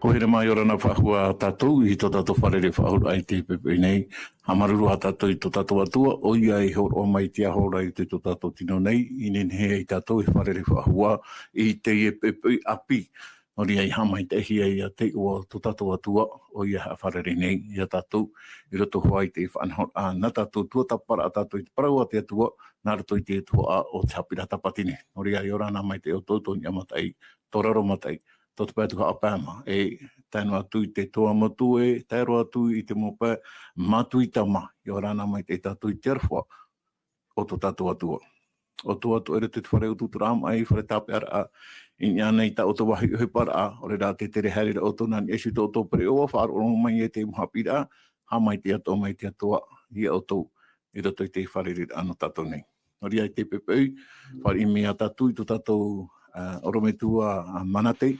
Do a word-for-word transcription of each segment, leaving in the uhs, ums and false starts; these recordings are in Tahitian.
Pohe mai, ʻia ora na faʻahou tātou i tō tātou fārerei-faʻahou-raʻa i teie poʻipoʻi nei. Haʻamāuruuru ā tātou i tō tātou Atua, ʻoia i hōroʻa mai i te aho ra i tō tātou tino nei, i nehenehe ai tātou e fārerei-faʻahou i teie poʻipoʻi ʻāpī. Nō reira, ʻia haʻamaitaʻihia ia te iʻoa o tō tātou Atua, ʻoia e haʻafārerei nei ia tātou, i roto hoʻi i te faʻanahoraʻa nā tātou, tuatāpaparaʻa tātou i te parau a te Atua, nā roto i te tuhaʻa o te haʻapiʻiraʻa Tāpati nei. Nō reira, ʻia ora na maitaʻi ʻoutou, tō Niʻa Mataʻi, tō Raro Mataʻi, tō te pae atu Haʻapae mā, e tae noa atu i te Tuamotu, e tae roa atu i te mau pae Matuita mā, ʻia ora na maitaʻi tātou i te aroha o tō tātou Atua. ʻO tō Atua i roto i te fare utuuturaʻa maʻi, fare tāpeʻaraʻa, i niʻa nei i tā ʻoutou vāhi ʻohiparaʻa, ʻaore rā tē tere haere ra ʻoutou nā niʻa iho i tō ʻoutou pereʻoʻo, faʻaroʻo mai e te mau haʻapiʻiraʻa, haʻamaitaʻi atoʻa mai te Atua ia ʻoutou i roto i te fārereiraʻa nō tātou nei. Nō reira, i teie poʻipoʻi, fāriʻi mai ā tātou i tō tātou, ā, ʻorometua, ā, Manate,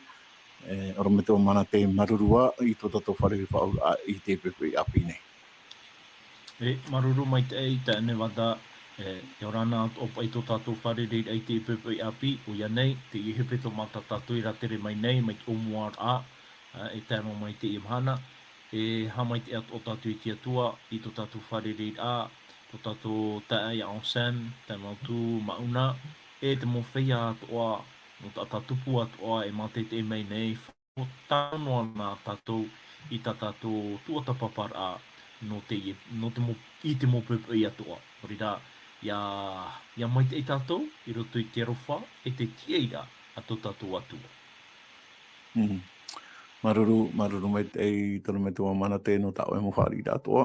e, ʻorometua Manate, māuruuru ā i tō tātou fārerei-faʻahou-raʻa i teie poʻipoʻi ʻāpī nei. E, māuruuru maitaʻi, e, taeaʻe Nevada, e, ʻia ora na atoʻa paʻi tō tātou fārereiraʻa i teie poʻipoʻi ʻāpī, ʻoia nei, teie hepetoma tā tātou i rātere mai nei, mai te ʻōmuaraʻa, ā, e tae noa mai i teie mahana, e haʻamaitaʻi atoʻa tātou i te Atua, i tō tātou fārereiraʻa, tō tātou taeaʻe ia Anselme, taeaʻe Mautu, Mauna, e te mau feiā atoʻa, mau taʻata tupu atoʻa, e mātaʻitaʻi mai nei, faʻaroʻo noa na tātou i tā tātou tuatāpaparaʻa nō te, nō te mau, i te mau poʻipoʻi atoʻa. Nō reira, ʻia, ʻia maitaʻi tātou i roto i te aroha e te tiʻairaʻa a tō tātou Atua. Mm. Māuruuru, māuruuru maitaʻi, ʻorometua Manate, nō tā ʻoe mau fāriʻiraʻa atoʻa.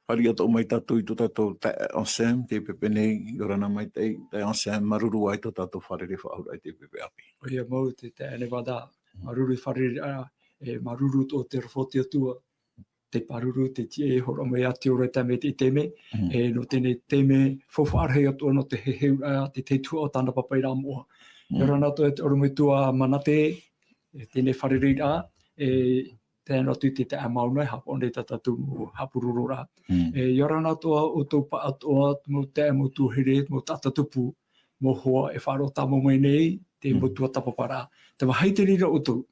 Fāriʻi atoʻa mai tātou i tō tātou taeaʻe Anselme, i teie poʻipoʻi nei, ʻia ora na maitaʻi, taeaʻe Anselme, māuruuru ā i tō tātou fārereiraʻa i teie poʻipoʻi ʻāpī. ʻOia mau, te taeaʻe Nevada, māuruuru i te fārereiraʻa, e māuruuru atoʻa i te aroha o te Atua, te pāruru, te tiʻa e hōroʻa mai ā te ora i te taime, te taime, Mm. e nō teie nei taime, faufaʻa rahi atoʻa nō te heheuraʻa, te tahi tuhaʻa o tāna papaʻiraʻa moʻa. Mm. ʻIa ora na atoʻa i te ʻorometua Manate, e teie nei fārereiraʻa, e tae noa atu i te taeaʻe Mauna, e haʻapaʻo nei tā tātou mau haʻapurororaʻa. Mm. E, ʻia ora na atoʻa ʻoutou pāʻatoʻa, mau taeaʻe, mau tuahine, mau taʻata tupu, mau hoa e faʻaroʻo tāmau mai nei, te Mm. mau tuatāpaparaʻa. Tē vāhi te reira ʻoutou.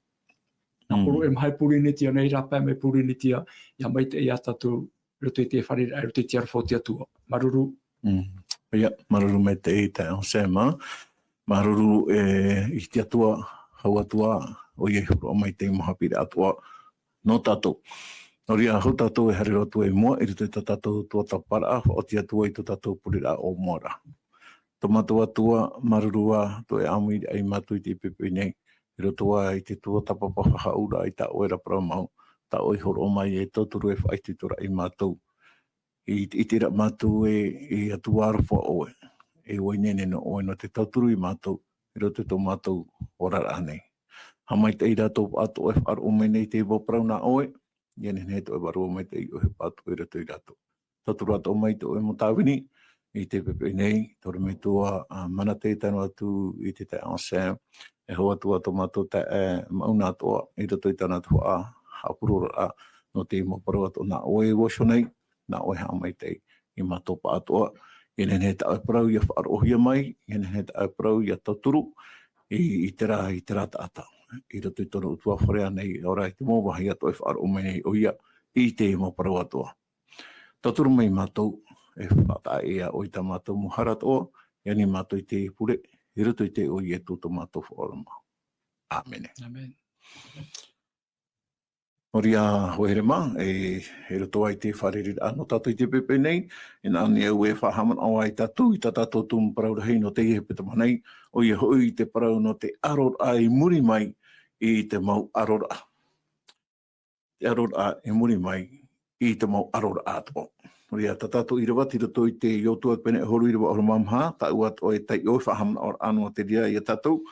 Nā Mm. Pō-, e maha i Pōrīnetia nei, rāpae mai Pōrīnetia, ʻia maitaʻi ia tātou, i roto i te fārereiraʻa, i roto i te aroha o te Atua. Māuruuru. Mm. ʻOia, māuruuru maitaʻi taeaʻe Anselme. Māuruuru, e, i te Atua, hau atu ā, ʻoia i hōroʻa mai i te mau haʻapiʻiraʻa atoʻa nō tātou. Nō reira, hou tātou e haere roa atu i mua, i roto i tā tātou tuatāpaparaʻa, faʻaoti atu ai tō tātou pureraʻa ʻōmuaraʻa. Tō mātou Atua, māuruuru ā, tō ʻoe ʻāmuiraʻa ia mātou i teie poʻipoʻi nei, i roto ā i te tuatāpapa faʻahou-raʻa i tā ʻoe ra parau mau, tā ʻoe i hōroʻa mai e tauturu e faʻaitoitoraʻa ia mātou. I, i te reira mātou e, e Atua aroha ʻoe, e ʻua ineine noa ʻoe nō te tauturu ia mātou, i roto i tō mātou oraraʻa nei. Haʻamaitaʻi i rātou pāʻatoʻa e faʻaroʻo mai nei i te mau parau nā ʻoe, ʻia nehenehe tō ʻoe Vārua Maitaʻi e ʻohipa atoʻa i roto ia rātou. Tauturu atoʻa mai tō ʻoe mau tāvini, i teie poʻipoʻi nei, tō ʻorometua, ā, Manate tae noa atu i te taeaʻe Anselme, e hou atu ā tō mātou taeaʻe Mauna atoʻa, i roto i tāna tuhaʻa haʻapurororaʻa, nō te mau parau atoʻa nā ʻoe e vaiiho nei, nā ʻoe e haʻamaitaʻi ia mātou pāʻatoʻa, ʻia nehenehe tā ʻoe parau ʻia faʻaroʻohia mai, ʻia nehenehe tā ʻoe parau ʻia tauturu, i, i terā, i terā taʻata. I roto i tōna ʻutuāfare ānei, ʻaore rā i te mau vāhi atoʻa e faʻaroʻo mai nei ʻoia, i te mau parau atoʻa. Tauturu mai ia mātou, e faʻataʻa ia ʻoe i tā mātou mau hara atoʻa, ʻia ani mātou i te pure, i roto i te iʻoa o Ietu tō mātou Faʻaora mā. ʻĀmene. ʻĀmene. Nō reira, hoa here mā, e, i roto ā i te fārereiraʻa nō tātou i teie poʻipoʻi nei, e nā ʻō nei au e faʻahaʻamanaʻo ai tātou i tā tātou tumu parau rahi nō teie hepetoma nei, ʻoia hoʻi te parau nō te ʻaroraʻa i muri mai i te mau ʻaroraʻa. Te ʻaroraʻa i muri mai i te mau ʻaroraʻa atoʻa. Nō reira, tā tātou ʻīrava i roto i te Iosua pene ʻahuru, ʻīrava ʻahuru mā maha, tāʻu atoʻa e taiʻo, e faʻahaʻamanaʻoraʻa noa te reira ia tātou.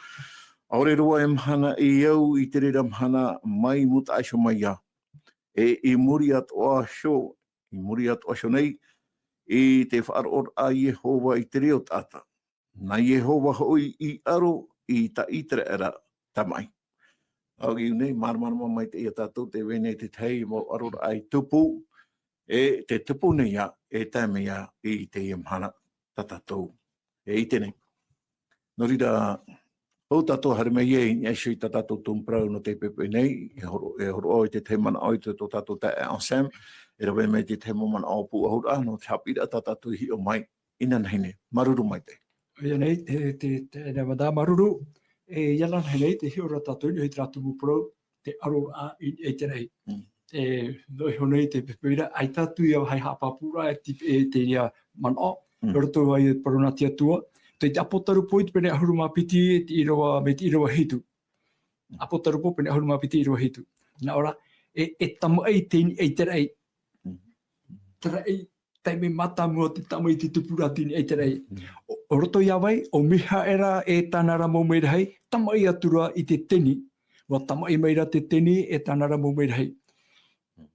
ʻAore roa e mahana i au i te reira mahana mai mutaʻa iho mai ā. E i muri atoʻa iho, i muri atoʻa iho nei, i te faʻaroʻoraʻa a Iehova i te reo taʻata. Nā Iehova hoʻi i ʻaro i tā ʻĪteraʻera tamaʻi. ʻĀ, i teie nei, māramarama maitaʻi ia tātou tē vai nei te tahi mau ʻaroraʻa i tupu, e tē tupu nei ā, e tae mai ā i teie mahana tā tātou e ʻite nei. Nō reira, Hou tātou haere mai ai, i niʻa iho i tā tātou tumu parau nō te poʻipoʻi nei, e horo-, e horoʻa i te tahi manaʻo i tō tātou taeaʻe Anselme, e rave mai te tahi mau manaʻo pūʻohuraʻa, nō te haʻapiʻiraʻa tā tātou i hiʻo mai, inanahi nei, māuruuru maitaʻi. ʻOia nei, e, te, te, e, rā, māuruuru, e, inanahi nei, tē hiʻo ra tātou i niʻa i terā tumu parau, te ʻaroraʻa i, i te raʻi. Mm. E, nō iho nei te poʻipoʻi ra, ʻaita atu ia vāhi haʻapāpūraʻa, e te, e te ia manaʻo, Mm. i roto i te parau nā te Atua. Tei te ʻApotarupo i te pene ʻahuru mā piti, e te ʻīrava, mai te ʻīrava hitu. Mm. ʻApotarupo pene ʻahuru mā piti ʻīrava hitu. Nā ʻō ra, e, e tamaʻi tei niʻa i te raʻi. Mm. Te raʻi, taime mātāmua te tamaʻi tei tupu ra tei niʻa i te raʻi. Mm. ʻO, ʻo roto ia vai, ʻo Mihaera e tāna ra mau merahi, tamaʻi atu ra i te teni. ʻUa tamaʻi mai ra te teni e tāna ra mau merahi.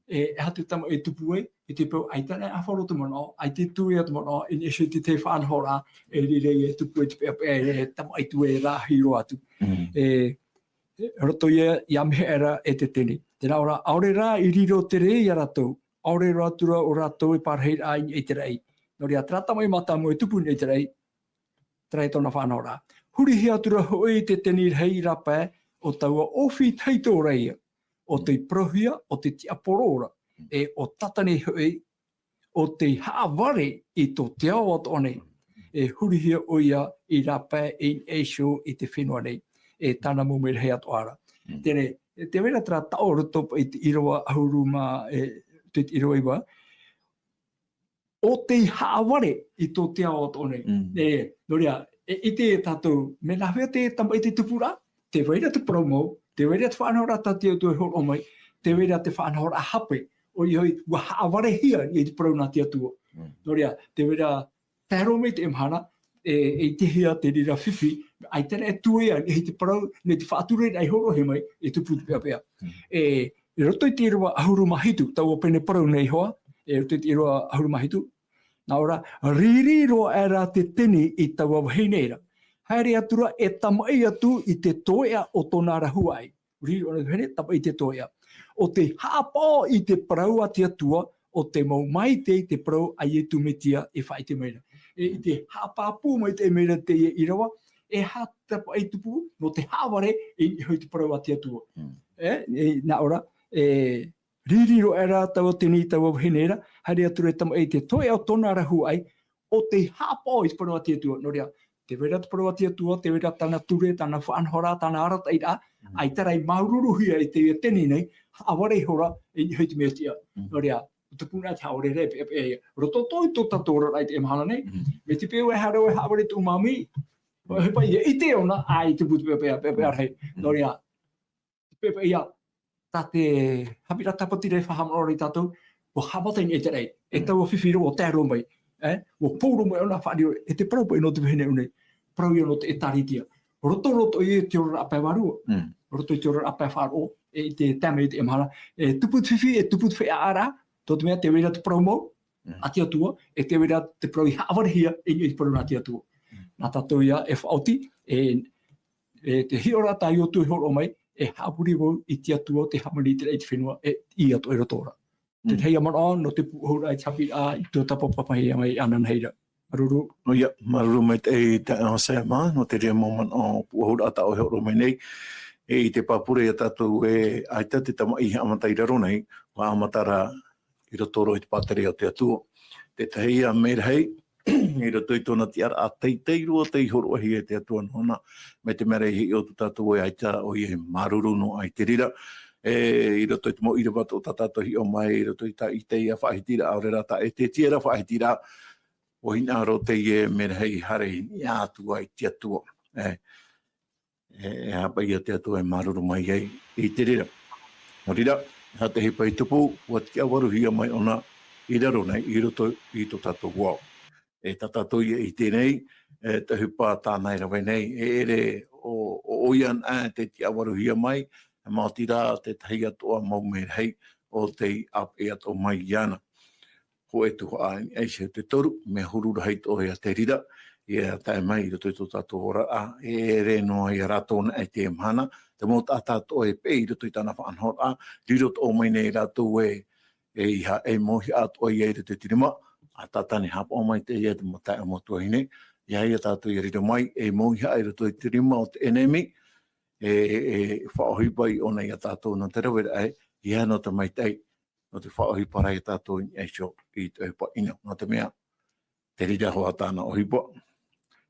E, e aha te tamaʻi e tupu ai, i te peu ʻaita nei ʻāfaro te manaʻo, ʻaita e tū ia te manaʻo, i niʻa iho i te tahi faʻanahoraʻa, e riro e tupu ai te peʻapeʻa, e tamaʻi atu e rāhi roa atu. Mm. E, e, roto ia, ia Mihaera e te teni. Tē nā ʻō ra, ʻaore rā i riro te rē ia rātou, ʻaore roa atu ra ʻo rātou e pārahiraʻa i niʻa i te raʻi. Nō reira, terā tamaʻi mātāmua e tupu i niʻa i te raʻi, terā ia tōna faʻanahoraʻa. Hurihia atu ra hoʻi te teni rahi i rāpae, ʻo taua ʻōfī tahito ra ia. ʻO tei parauhia, ʻo tei tiaporo ra, e ʻo Tātane hoʻi, ʻo tei haʻavare i tō te ao atoʻa nei. E hurihia ʻoia i rāpae i niʻa iho i te fenua nei. E tāna mau merahi atoʻa ra. Mm. Terā, e tē vai ra terā taʻo roto i te ʻīrava ʻahuru mā, e, te, te ʻīrava iva, ʻo tei haʻavare i tō te ao atoʻa nei. Mm. E, nō reira, e, ʻite tātou, mea nāhea te tamaʻi tei tupu ra, tē vai ra te parau mau, tē vai ra te faʻanahoraʻa tā te Atua e hōroʻa mai, tē vai ra te faʻanahoraʻa hape, ʻoia hoʻi, ʻua haʻavarehia i te parau nā te Atua. Mm. Nō reira, tē vai ra, tae roa mai i teie mahana, e, e ʻitehia te reira fifi, ʻaita e tū ia, i te parau, nei te faʻatureraʻa i hōroʻahia mai, e tupu te peʻapeʻa. Mm. E, i roto i te ʻīrava ʻahuru mā hitu, taua pene parau nei hoʻi, e, i roto i te ʻīrava ʻahuru mā hitu, nā ʻō ra, riri roa aʻe ra te teni i taua vahine ra. Haere atu ra e tamaʻi atu i te toeʻa o tōna ra huaʻai. Riri roa aʻe ra te vahine, tamaʻi i te toeʻa. ʻO tei haʻapaʻo i te parau a te Atua, ʻo tei mau maitaʻi i te parau a Ietu Metia e faʻaʻite mai ra. E, i te haʻapāpū maitaʻi mai ra teie ʻīrava, e aha te paʻi tupu, nō te haʻavare i niʻa i te parau a te Atua. Mm. E, e, nā ʻō ra, e, riri roa aʻe ra taua teni i taua vahine ra, haere atu ra e tamaʻi i te toeʻa o tōna ra huaʻai, ʻo tei haʻapaʻo i te parau a te Atua. Nō reira, tē vai ra te parau a te Atua, tē vai ra tāna ture, tāna faʻanahoraʻa, tāna arataʻiraʻa, Mm. ʻaita rā i māuruuruhia i teie teni nei, haʻavare ihora i niʻa i te mea tiʻa. Mm. Nō reira, ʻo te pūnaʻa te haʻavare ra e peʻapeʻa ia. Roto atoʻa i tō tātou oraraʻa i teie mahana nei, Mm. mai te peu e haere ʻoe e haʻavare i tō māmī, ʻoe e paʻi ia ʻite ʻōna, ʻaita e tupu te peʻapeʻa, peʻapeʻa Mm. rahi. Mm. Nō reira, te peʻapeʻa ia, tā te haʻapiʻiraʻa tāpati ra e faʻahaʻamanaʻo ra ia tātou, ʻua haʻamata i niʻa i te raʻi. E Mm. taua fifi ra ʻua tae roa mai. E, ʻua pau roa mai ʻōna faʻariro, e te parau paʻi nō te vahine nei. Parau ia nō te ʻĒtārētia. Roto, roto i te oraraʻa pae vārua. Mm. Roto i te oraraʻa pae faʻaroʻo, e i te taime i teie mahana. E tupu te fifi, e tupu te feiā ra, tō te mea tē vai ra te parau mau, Mm. a te Atua, e tē vai ra te parau i haʻavarehia, e, e te parau nā te Atua. Mm. Nā tātou ia e faʻaoti, e, e te hiʻoraʻa tā Iotu e hōroʻa mai, e haʻamori vau i te Atua, te hāmani i te raʻi i te fenua, e, ʻī atoʻa i roto ra. Mm. Te tahi manaʻo, nō te pūʻohuraʻa i te haʻapiʻiraʻa, i tō tāpapa mai, mai ananahi ra. Māuruuru. ʻOia, māuruuru maitaʻi taeaʻe Anselme, nō te reira mau manaʻo pūʻohuraʻa tā ʻoe e hōroʻa mai nei. E, i te pāpū ra ia tātou ē, ʻaita te tamaʻi i haʻamata i raro nei, ʻua haʻamata ra i roto roa i te pātireia o te Atua. Te tahi ia merahi, i roto i tōna tiʻaraʻa teitei roa tei hōroʻahia e te Atua nōna, mai te mea ra i hiʻo atu tātou ē ʻaita ʻoia e māuruuru noa i te reira. E, i roto i te mau ʻīrava atoʻa tā tātou e hiʻo mai, i roto i tā Isaia faʻahitiraʻa, ʻaore rā tā Ezekiela faʻahitiraʻa, ʻua hinaʻaro teie merahi i haere i niʻa atu ai i te Atua. E, e, e aha paʻi ia te Atua e māuruuru mai ai i te reira. Nō reira, e aha te hōʻē paʻi tupu, ʻua tiʻavaruhia mai ʻōna i raro nei, i roto i tō tātou ao. E tā tātou ia i ʻite nei, e, te ʻohipa tāna e rave nei, e ʻere ʻo, ʻo, ʻoia anaʻe tei tiʻavaruhia mai, e maoti rā te tahi atoʻa mau merahi ʻo tei ʻāpeʻe atoʻa mai iāna. Hōʻē tuhaʻa i niʻa iho i te toru, mea huru rahi atoʻa ia te reira, ʻia tae mai i roto i tō tātou oraraʻa, e ʻere noa ia rātou anaʻe i teie mahana, te mau taʻata atoʻa e peʻe i roto i tāna faʻanahoraʻa, riro atoʻa mai nei rātou ē, e ʻeiaha, e mauihaʻa atoʻa ia i roto i te rima, a Tātane haʻapaʻo mai teie te mau taeaʻe mau tuahine, ʻia ia tātou ia riro mai, e mauihaʻa i roto i te rima o te ʻenemi, e, e faʻaʻohipa i ʻōna ia tātou nō te rave raʻa, ʻeiaha nō te maitaʻi, nō te faʻaʻohipa ra ia tātou i niʻa iho i te ʻohipa ʻino. Nō te mea, te reira hoʻi tāna ʻohipa,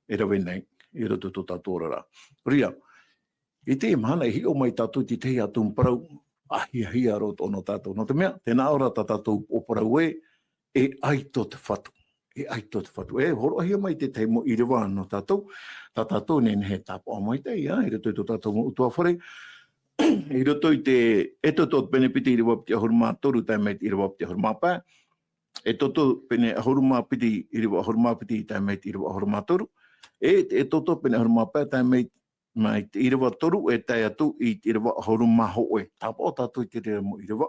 e rave nei, i roto i tō tātou oraraʻa. Nō reira, i teie mahana e hiʻo mai tātou i te tahi atu parau, ʻahiʻahia roa atoʻa nō tātou. Nō te mea, tē nā ʻō ra tā tātou upoʻo parau ē, e ʻaito te Fatu. E ʻaito te Fatu. E hōroʻahia mai te tahi mau ʻīrava nō tātou, tā tātou e nehenehe e tāpaʻo maitaʻi, ā, i roto i tō tātou mau ʻutuāfare, i roto i te Exodo pene piti ʻīrava piti ʻahuru mā toru tae mai i te ʻīrava piti ʻahuru mā pae, Exodo pene ʻahuru mā piti ʻīrava ʻahuru mā piti tae mai i te ʻīrava ʻahuru mā toru, e te Exodo pene ʻahuru mā pae tae mai, mai i te ʻīrava toru e tae atu i te ʻīrava ʻahuru mā hōʻē. Tāpaʻo tātou i te reira mau ʻīrava,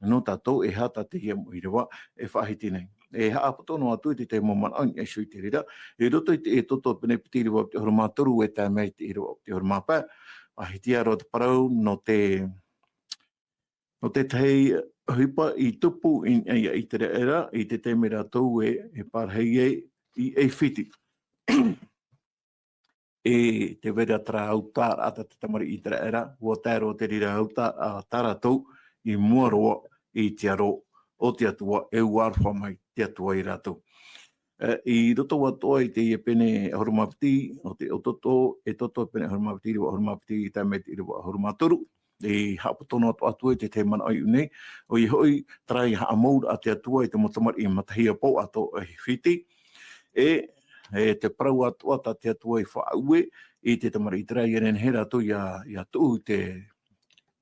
nō tātou e aha teie mau ʻīrava e faʻahiti nei. E haʻapoto noa atu i te tahi mau manaʻo i niʻa iho i te reira, i roto i te Exodo pene piti ʻīrava piti ʻahuru mā toru e tae mai i te ʻīrava piti ʻahuru mā pae, faʻahiahia roa te parau nō te, nō te tahi ʻohipa i tupu i niʻa ia ʻĪteraʻera, i te taime rātou e, e parahi ai i ʻAifiti. E tē vai ra terā autaʻa tā te tamariʻi ʻĪteraʻera, ʻua tae roa te reira autaʻa tā rātou i mua roa i te aro o te Atua, e ʻua aroha mai te Atua ia rātou. E, i roto atoʻa i teie pene ʻahuru mā piti, o te Exodo, Exodo pene ʻahuru mā piti, ʻīrava ʻahuru mā piti, tae mai i te ʻīrava ʻahuru mā toru, e haʻapoto noa atoʻa atu i te tahi manaʻo i ʻō nei, ʻoia hoʻi, terā ia haʻamouraʻa te Atua i te mau tamariʻi matahiapo atoʻa o ʻAifiti, e, e te parau atoʻa tā te Atua i faʻaue i te tamariʻi ʻĪteraʻera, ʻia nehenehe rātou ia, ia tuʻu i te,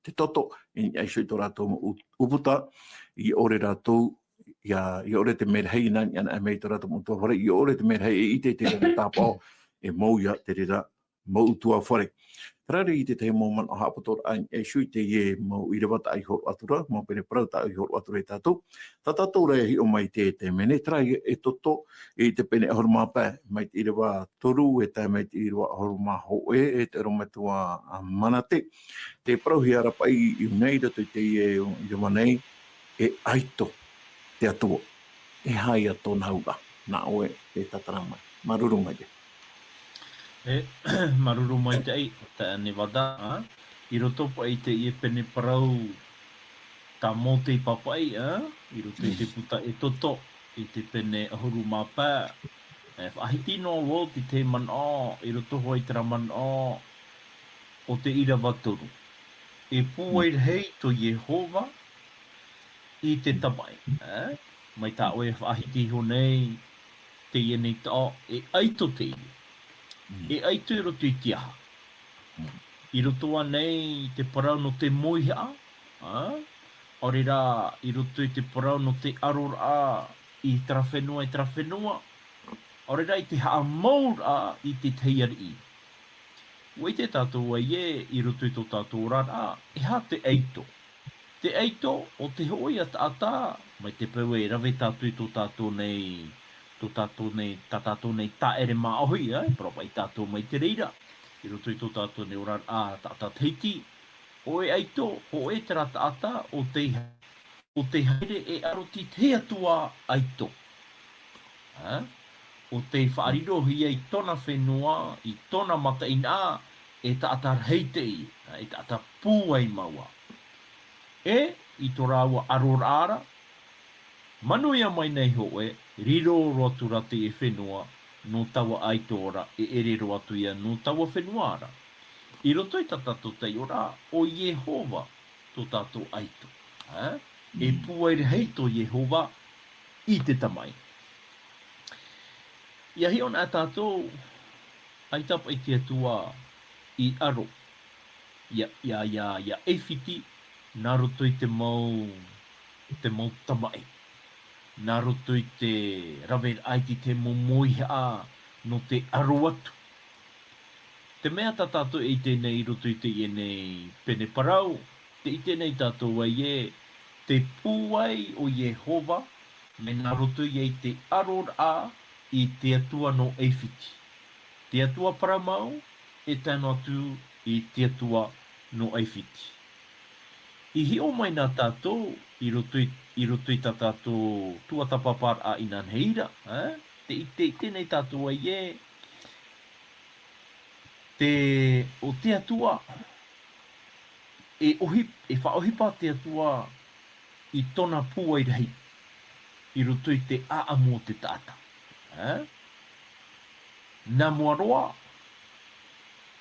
te toto, i niʻa iho i tō rātou mau ʻū-, ʻūputa, ʻia ʻore rātou, ʻia, ʻia ʻore te merahi nā niʻa mai i tō rātou mau ʻutuāfare, ʻia ʻore te merahi e ʻite i te reira tāpaʻo, e mau ia te reira mau ʻutuāfare. Terā ia te tahi mau manaʻo haʻapoto i niʻa iho i teie mau ʻīrava tā ʻoe i hōroʻa atu ra, mau pene parau tā ʻoe i hōroʻa atu ra ia tātou. Tā tātou rā e hiʻo mai i te, te mea nei, terā ia Exodo i te pene ʻahuru mā pae, mai te ʻīrava toru e tae mai i te ʻīrava ʻahuru mā hōʻē, e te ʻorometua a Manate. Tē parauhia ra paʻi i ʻō nei i roto i teie ʻīrava nei, e ʻaito te Atua. E aha ia tōna auraʻa, nā ʻoe e tātara mai. Māuruuru maitaʻi. E, māuruuru maitaʻi, tā Nevada, ā, i roto paʻi i teie pene parau tā Mōte i pāpaʻi, ā, i roto i te Mm. puta Exodo, i te pene ʻahuru mā pae, e, faʻahiti noa vau i te manaʻo, i roto hoʻi i terā manaʻo o te ʻīrava toru. E pūai rahi tō Iehova i te tamaʻi, ā, mai tā ʻoe e faʻahiti iho nei, teie nei taʻo, e ʻaito teie. Mm. E ʻaito i roto i te aha? Mm. I roto ānei i te parau nō te mauihaʻa, ā? ʻAore rā, i roto i te parau nō te aroraʻa i terā fenua, i terā fenua. ʻAore rā i te haʻamouraʻa i te tahi ariʻi. ʻUa ʻite tātou ē, i roto i tō tātou oraraʻa, e aha te ʻaito? Te ʻaito, ʻo te hōʻē ia taʻata, mai te peu e rave tātou i tō tātou nei, tō tātou nei, tā tātou nei tāʻere māʻohi, ā, e parau paʻi tātou mai te reira, i roto i tō tātou nei oraraʻa taʻata Tahiti, ʻo e ʻaito, hōʻē terā taʻata, ʻo tei, ʻo tei haere e aro i te atua ʻaito. Ā? ʻO tei faʻarirohia i tōna fenua, i tōna mataʻeinaʻa, e taʻata rahi teie, ā, e taʻata pūai mau ā. E, i tō rāua aroraʻa ra, manuia mai nei hōʻē, riro roa atu ra teie fenua, nō taua ʻaito ra, e ʻere roa atu ia nō taua fenua ra. I roto i tā tātou taiʻoraʻa, ʻo Iehova tō tātou ʻaito. Ā? E Mm. pūai rahi tō Iehova i te tamaʻi. ʻIa hiʻo na tātou, ʻaita paʻi te Atua i aro, ia, ia, ia, ia ʻAifiti, nā roto i te mau, te mau tamaʻi. Nā roto i te raveraʻa i te mau mauihaʻa nō te aro atu. Te mea tā tātou e ʻite nei i roto i teie nei pene parau, tē ʻite nei tātou ē, te pūai o Iehova, mea nā roto ia i te aroraʻa i te Atua nō ʻAifiti. Te Atua parau mau, e tae noa atu i te Atua nō ʻAifiti. I hiʻo mai na tātou, i roto i, i roto i tā tātou tuatāpaparaʻa inanahi ra, ā? Tē ʻite, ʻite nei tātou ē, Te, ʻo te Atua, e ʻohi-, e faʻaʻohipa te Atua i tōna pūai rahi, i roto i te ʻāʻamu o te taʻata. Ē? Nā mua roa,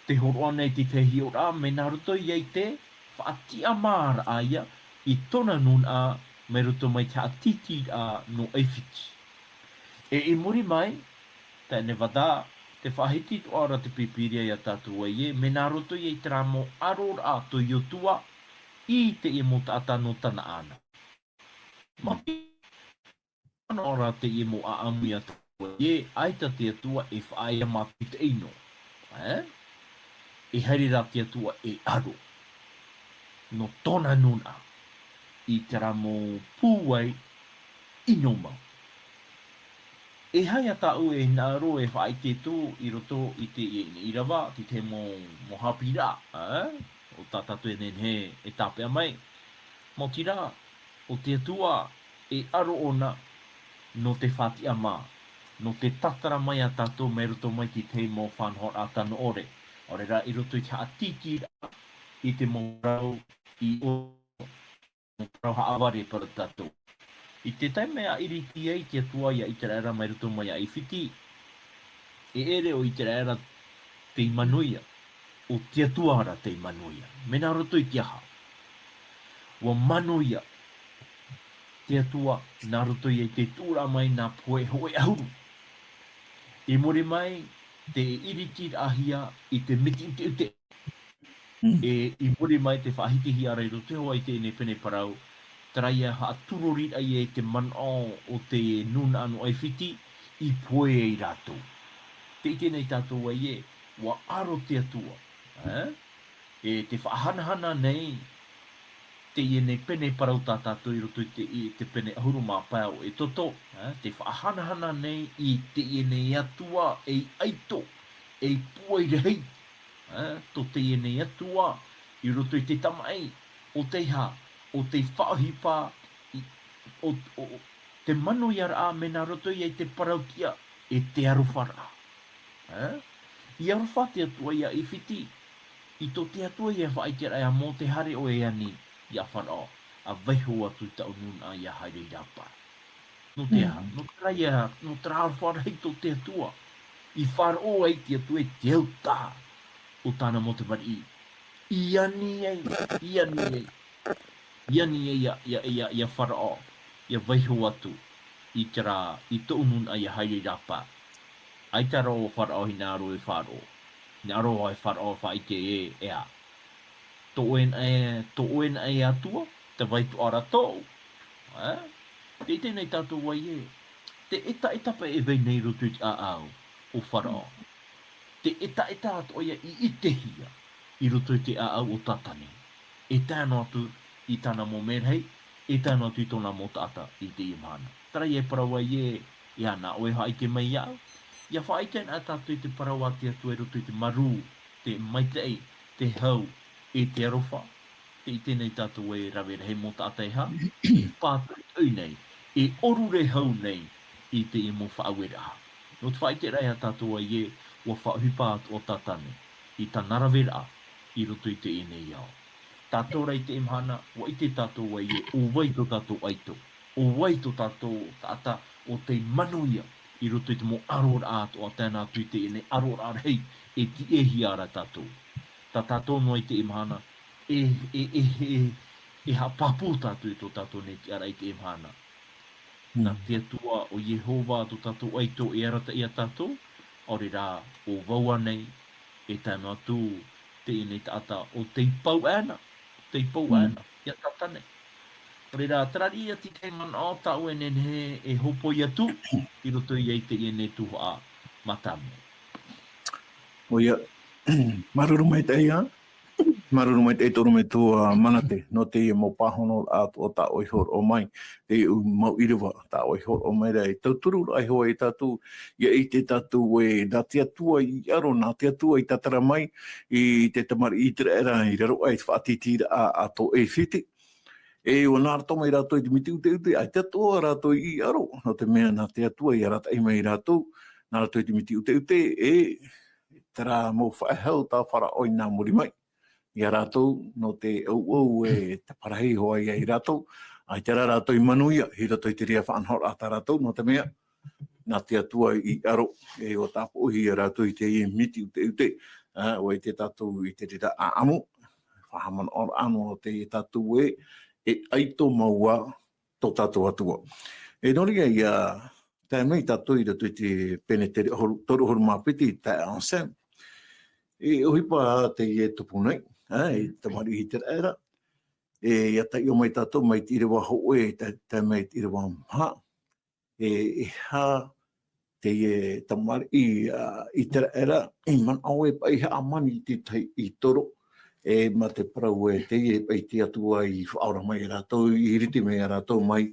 te hōroʻa nei te tahi hiʻoraʻa, mea nā roto ia i te faʻatiʻamāraʻa ia i tōna nūnaʻa mai roto mai te haʻatītīraʻa nō ʻAifiti. E i muri mai, tae nei vata, te faʻahiti atoʻa ra te Pīpīria ia tātou ē, mea nā roto ia i terā mau ʻaroraʻa tō Iotua i teie mau taʻata nō Tanaana. Mā te, nō ra teie mau ʻāʻamu ia tātou ē, ʻaita te Atua e faʻaea mātou i te ʻino. Ē? E haere rā te Atua e aro nō tōna nūnaʻa i terā mau pūai ʻino mau. E aha ia tāʻu e hinaʻaro e faʻaʻite atu i roto i te, i, i rava, i te mau, mau haʻapiʻiraʻa, ē? ʻO tā tātou e nehenehe e tāpeʻa mai. Maoti rā, ʻo te Atua e aro ʻōna nō te faʻatiʻamā, nō te tātara mai ia tātou mai roto mai i te mau faʻanahoraʻa tano ʻore. ʻAore rā i roto i te haʻatītīraʻa i te mau parau i ʻō parau haʻavare parau tātou. I te taime a ʻiriti ai te Atua ia ʻĪteraʻera mai roto mai ia ʻAifiti, e ʻere ʻo ʻĪteraʻera tei manuia, ʻo te Atua ra tei manuia. Mea nā roto i te aha? ʻUa manuia te Atua nā roto ia i te tuʻuraʻa mai nā pohe hōʻē ʻahuru. I muri mai, te ʻiritiraʻahia i te miti ʻuteʻute. Mm. E, i muri mai te faʻahitihia ra i roto iho ā i teie nei pene parau, terā ia haʻaturoriraʻa ia i te manaʻo o te nūnaʻa nō ʻAifiti i pohe ai rātou. Tē ʻite nei tātou ē, ʻua aro te Atua, ē? E te faʻahanahana nei, teie nei pene parau tā tātou i roto i te, i te pene ʻahuru mā pae o ʻEtoto, ē? Te faʻahanahana nei i teie nei Atua ei ʻaito, ei pūai rahi, ē, tō teie nei Atua, i roto i te tamaʻi, ʻo tei aha, ʻo tei faʻaʻohipa, i, ʻo, ʻo, ʻo te manuiaraʻa, mea nā roto ia i te parau-tiʻa, e te arofaraʻa. Ē? I arofa te Atua ia ʻAifiti, i tō te Atua ia faʻaʻiteraʻa ia Mōte, haere ʻoe e ani ia Faraō, ʻa vaiho atu i tāʻu nūnaʻa ia haere i rāpae. Nō te aha? Mm. Nō terā ia, nō terā aroha rahi tō te Atua. I faʻaroʻo ai te Atua i te autaʻa o tāna mau tamariʻi. I ani ai, i ani ai. I ani ai ia, ia, ia, ia Faraō, ia vaiho atu i terā, i tōʻu nūnaʻa ia haere i rāpae. ʻAita rā ʻo Faraō hinaʻaro e faʻaroʻo. Hinaʻaro e Faraō faʻaʻite ē, e aha. Tō ʻoe naʻe, tō ʻoe naʻe Atua, tē vai atoʻa ra tōʻu. Ē? Tē ʻite nei tātou ē, te ʻetaʻeta paʻi e vai nei i roto i te ʻāʻau o Faraō. Te ʻetaʻeta atoʻa ia i ʻitehia i roto i te ʻāʻau o Tātane. E tae noa atu i tāna mau merahi, e tae noa atu i tōna mau taʻata i teie mahana. Terā ia e parau ai ē, e aha nā ʻoe e faʻaʻite mai iāʻu? ʻIa faʻaʻite anaʻe tātou i te parau a te Atua i roto i te marū, te maitaʻi, te hau, e te aroha. Tē ʻite nei tātou ē rave rahi mau taʻata e aha, e pātoʻitoʻi nei, e ʻōrure hau nei i teie mau faʻaueraʻa. Nō te faʻaʻiteraʻa ia tātou ē, ʻua faʻaʻohipa atoʻa Tātane i tāna raveraʻa i roto i teie nei ao. Tātou rā i teie mahana, ʻua ʻite tātou ē, ʻo vai tō tātou ʻaito, ʻo vai tō tātou taʻata ʻo tei manuia i roto i te mau ʻaroraʻa atoʻa, tae noa atu i teie nei ʻaroraʻa rahi e tiʻehia ra tātou. Tā tātou noa i teie mahana, e, e, e, e, e haʻapāpū tātou i tō tātou nei tiʻaraʻa i teie mahana. Nā te Atua ʻo Iehova tō tātou ʻaito e arataʻi ia tātou, ʻaore rā ʻo vau ānei, e tae noa atu teie nei taʻata ʻo tei pau ana, tei pau ana ia Tātane. ʻAore rā, terā riʻi atu i te manaʻo tāʻu e nehenehe e hōpoi atu i roto ia i teie nei tuhaʻa mātāmua. ʻOia, māuruuru maitaʻi ā. Māuruuru maitaʻi te ʻorometua Manate, nō teie mau pāhonoraʻa atoʻa tā ʻoe i hōroʻa mai, teie mau ʻīrava tā ʻoe i hōroʻa mai ra, e tauturu ra iho ā ia tātou, ʻia ʻite tātou ē, nā te Atua i ʻaro, nā te Atua i tātara mai i te tamariʻi ʻĪteraʻera i raro aʻe i te faʻatītīraʻa a tō ʻAifiti. E ʻua nā roto mai rātou i te miti ʻuteʻute, ʻaita atoʻa rātou i ʻaro, nō te mea nā te Atua i arataʻi mai ia rātou, nā roto i te miti ʻuteʻute, e terā mau faʻehau tā Farao i nā muri mai. Ia rātou, nō te ʻauʻau e te parahi hoʻi ia i rātou, ʻaita rā rātou i manuia, i roto i te reira faʻanahoraʻa tā rātou, nō te mea, nā te Atua i aro, e ʻua tāpoʻihia rātou i te miti ʻuteʻute, ā, ʻua ʻite tātou i te reira ʻāʻamu, faʻahaʻamanaʻoraʻa nō te tātou ē, e ʻaito mau ā, tō tātou Atua. E nō reira ia, tae mai tātou i roto i te pene te toru ʻahuru mā piti, tae Anselm. E ʻohipa teie e tupu nei, ā, e tamariʻi Iteraera. E, ia taiʻo mai tātou mai te ʻīrava hōʻē, tae, tae mai te ʻīrava maha. E, e aha teie tamariʻi, ā, Iteraera, i manaʻo e paʻi hāmani i te tahi i toro, e, mā te parau ē teie paʻi te Atua i faʻaora mai ia rātou, i rite mai ia rātou mai,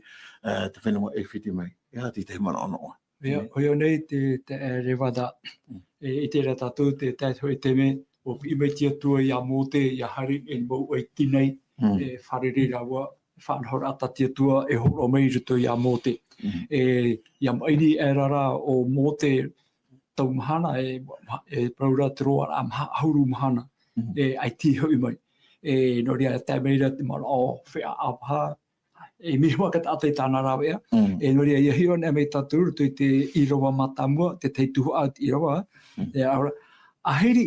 ā, te fenua ʻAifiti mai. E aha te tahi manaʻo nō ʻoe? Ia, Mm. ʻoia nei te, te, e, Revada. Mm. E, i terā tātou te tae hoʻi te mea, ʻua piʻi mai te Atua ia Mōte, ia haere i mau ʻaiti nei, Mm. e, fārerei rāua, faʻanahoraʻa tā te Atua e hōroʻa mai i roto ia Mōte. Mm. E, ia maʻiri aʻera rā ʻo Mōte tau mahana, e, e parau ra te roaraʻa maha ʻahuru mahana, Mm. e, ʻaita hoʻi mai. E, nō reira, tae mai ra te manaʻo feiā ʻāvaha, e mea hua ka taʻata i tāna rāveʻa. Mm. E, nō reira, ia hiʻo anaʻe mai tātou, roto i te ʻīrava mātāmua, te tahi tuhaʻa te ʻīrava, Mm. e, ʻaore, ʻahiri,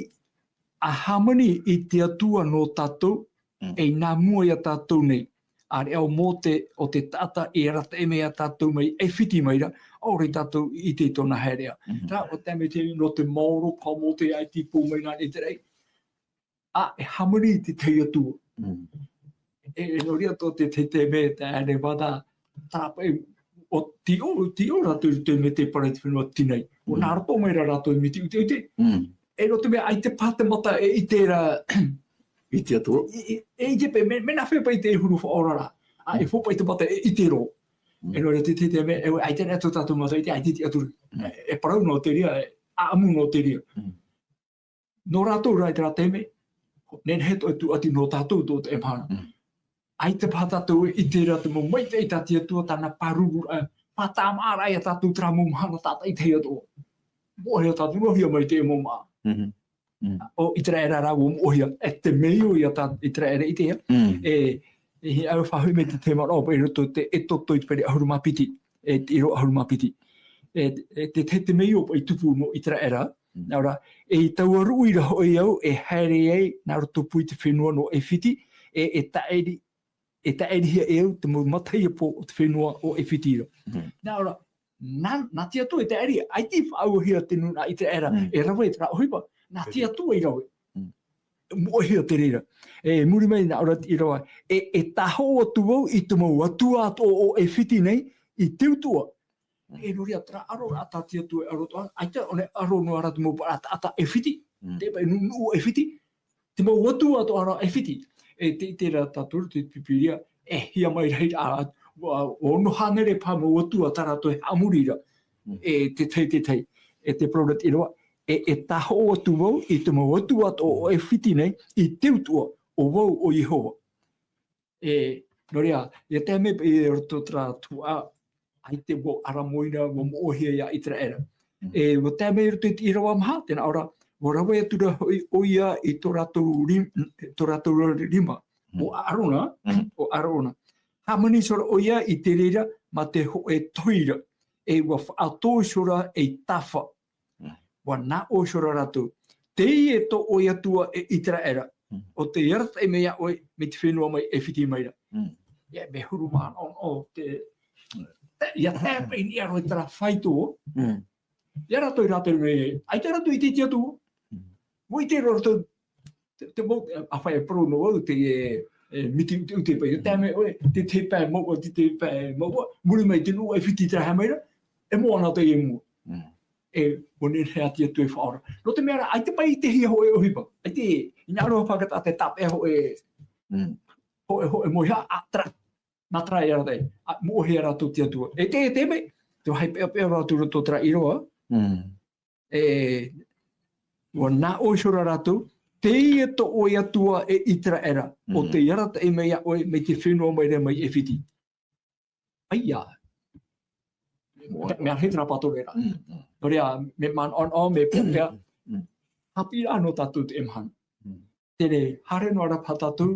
ʻa hāmani i te Atua nō tātou, Mm. e i nā mua ia tātou nei. ʻĀreʻa ʻo Mōte ʻo te taʻata i arataʻi mai ia tātou mai ʻAifiti mai ra, ʻaore tātou i ʻite i tōna haereʻa. Mm. Terā, ʻo te mea te, nō te maoro paʻi ʻo Mōte ʻaita i pō mai nā Iteraera. Ā, e hāmani i te tahi Atua. Mm. E, e nō reira tō te, te, te mea, te Revada, terā paʻi, ʻo tiʻo, tiʻo rātou i te mea te parau i te fenua Tinai. ʻO Mm. nā roto mai ra rātou i miti ʻuteʻute. Mm. E nō te mea ʻaita paʻi te mata e ʻite ra I te Atua. I, i, e ʻite paʻi, mea, mea nāfea paʻi te huru faʻaora ra. Ā, e Mm. fou paʻi te mata e ʻite roa. Mm. E nō reira te, te, te mea, e, ʻaita rā tō tātou mata e ʻite, ʻaita i te Atua. Mm. E, e parau nō te reira, e ʻāʻamu nō te reira. Mm. Nō rātou rā i terā taime, nehenehe atoʻa e tūʻati nō tātou tō te mahana. Mm. ʻAita paʻi tātou e ʻite ra te mau maitaʻi tā te Atua, tāna pāruru, ā, faʻatāmāʻaraʻa ia tātou terā mau mahana tātaʻitahi atoʻa. Moʻehia tātou noa hia mai te mau māʻa. Mhm. Mm. ʻO Iteraera rā ʻua moʻehia, e te mea ʻo ia tā Iteraera i ʻite ia. Mm. E, e hiʻo faʻahou mai te, te manaʻo paʻi i roto i te Exodo i te pene ʻahuru mā piti, e te ʻīrava ʻahuru mā piti. E, e te, te, te mea ʻo paʻi tupu nō Iteraera, Mm. nā reira, e i taua ruʻi ra hoʻi au e haere ai nā roto pū i te fenua nō ʻAifiti, e, e taʻiri, e taʻirihia e au te mau matahiapo o te fenua o ʻAifiti ra. Mm. Nā reira, nā, nā te Atua e taʻiri, ʻaita i faʻaauhia te nūnaʻa Iteraera, Mm. e rave i terā ʻohipa, nā te Atua i rave. Mm. Moʻehia te reira. E muri mai nā reira te ʻīrava, e, e tāhoʻo atu vau i te mau atua atoʻa o ʻAifiti nei, i te utuʻa. Mm. E nō reira terā ʻaro ra tā te Atua e ʻaro atoʻa, ʻaita ʻōna e ʻaro noa ra te mau paʻi taʻata ʻAifiti, Mm. te paʻi nuʻu, nuʻu ʻAifiti, te mau atua atoʻa ra ʻAifiti. E te, te reira tātou te Pīpīria, e hia mai rahi ra, ā, ʻua, ʻua ono hānere paha mau atua tā rātou e haʻamori ra. Mm. E te tahi, te tahi, e te parau ra te ʻīrava, e, e tāhoʻo atu vau i te mau atua atoʻa o ʻAifiti nei, i te utuʻa, ʻo vau ʻo Iehova. E, nō reira, ia tae mai i roto terā tuhaʻa, ʻaita ʻua ʻaramoina, ʻua moʻehia ia Iteraera. Mm. E, ʻua tae mai i roto i te ʻīrava maha, tē nā ʻō ra, ʻua rave atu ra hoʻi ʻoia i tō rātou rim-, tō rātou rima. Mm. ʻO ʻĀrona, Mm. ʻo ʻĀrona. Hāmani iho ra ʻoia i te reira mā te hōʻē tohi ra. E ʻua faʻatō iho ra ei tafa. Mm. ʻUa nā ʻō iho ra rātou, teie tō ʻoe Atua e Iteraera, Mm. ʻo tei arataʻi mai iā ʻoe, mai te fenua mai ʻAifiti mai ra. Mm. Ia, mea huru mā, ʻo, ʻo te, Mm. te, ia tae paʻi i niʻa roa i terā faito, Mm. ia rātou, rātou mea, ʻaita rātou i ʻite i te Atua. Mm. ʻUa ʻite roa rātou, te, te mau, ā, ʻāfaʻi e parau noa au, te, e, e, miti ʻuteʻute paʻi, Mm. tae mai ʻoe, te, te pae mau, te, te pae mau, muri mai te nuʻu ʻAifiti terā haere mai ra, e moana atoʻa i mua. Mm. E, ʻua nehenehe atu e faʻaora. Nō te mea rā, ʻaita paʻi i ʻitehia hōʻē ʻohipa. ʻAita, i nā ʻō ra paʻi ka taʻata e tāpeʻa hōʻē, Mm. hōʻē, hōʻē moiha, ā, terā, nā terā e arataʻi, ā, moʻehia rātou te Atua. E te, e te mea, te vāhi peʻapeʻa rātou i roto terā ʻīrava. Mm. E, ʻua nā ʻō iho ra rātou, teie tō ʻoe Atua e Iteraera, ʻo Mm. tei arataʻi mai iā ʻoe, mai te fenua mai ra mai ʻAifiti. ʻAia. Moana. Mea rahi terā pātoro ra. Mm, mm. Nō reira, mea manaʻonaʻo, mea peʻapeʻa. Mm. Haʻapiʻiraʻa nō tātou teie mahana. Mm. Terā, haere noa ra paha tātou,